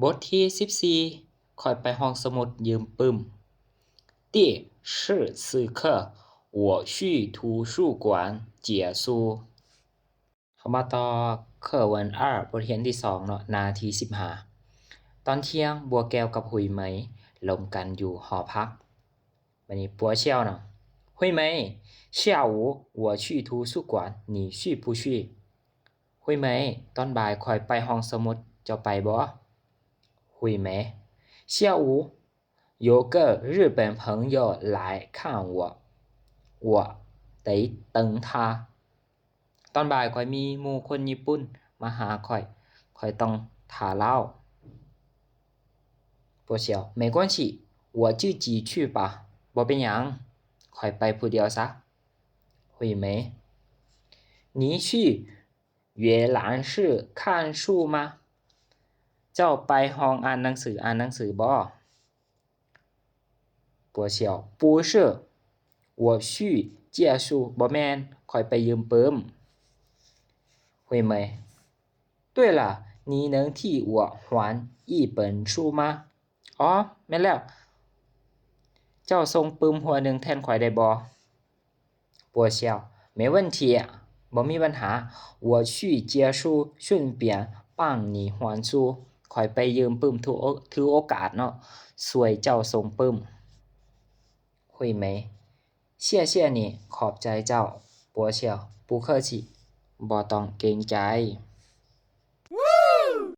ບົດທີສິບສີ່ ຂ້ອຍໄປຫ້ອງສະໝຸດຢືມປຶ້ມ. 第十四课，我去图书馆借书。 ເຮົາມາຕໍ່ 课文二 ບົດຮຽນທີສອງເນາະ ໜ້າທີສິບຫ້າ. ຕອນທ່ຽງ ບົວແກ້ວກັບຫຸຍເໝີ່ລົມກັນຢູ່ຫໍພັກ. ບາດນີ້ ປົວຊຽວເນາະ ຫຸຍເໝີ່ 下午我去图书馆，你去不去？ ຫຸຍເໝີ່ ຕອນບ່າຍຂ້ອຍໄປຫ້ອງສະໝຸດ ເຈົ້າໄປບໍ່? ຫຸຍເໝີ່ 下午有个日本朋友来看我，我得等他。 ຕອນບ່າຍຂ້ອຍມີໝູ່ຄົນຍີ່ປຸ່ນມາຫາຂ້ອຍ ຂ້ອຍຕ້ອງຖ້າລາວ. ປົວຊຽວ 没关系，我自己去吧。 ບໍ່ເປັນຫຍັງ ຂ້ອຍໄປຜູ້ດຽວຊະ. ຫຸຍເໝີ່ 你去阅览室看书吗？ ເຈົ້າໄປຫ້ອງອ່ານໜັງສື ອ່ານໜັງສືບໍ່? ປົວຊຽວ 不是，我去借书。 ບໍ່ແມ່ນ ຂ້ອຍໄປຢືມປຶ້ມ. ຫຸຍເໝີ່ 对了，你能替我还一本书吗？ ອໍ ແມ່ນແລ້ວ ເຈົ້າສົ່ງປຶ້ມຫົວໜຶ່ງແທນຂ້ອຍໄດ້ບໍ່? ປົວຊຽວ 没问题， ບໍ່ມີບັນຫາ 我去借书，顺便帮你还书。 ຂ້ອຍໄປຢືມປຶ້ມ ຖືໂອ ຖືໂອກາດເນາະ ຊ່ວຍເຈົ້າສົ່ງປຶ້ມ. ຫຸຍເໝີ່ 谢谢你， ຂອບໃຈເຈົ້າ. ປົວຊຽວ 不客气， ບໍ່ຕ້ອງເກງໃຈ.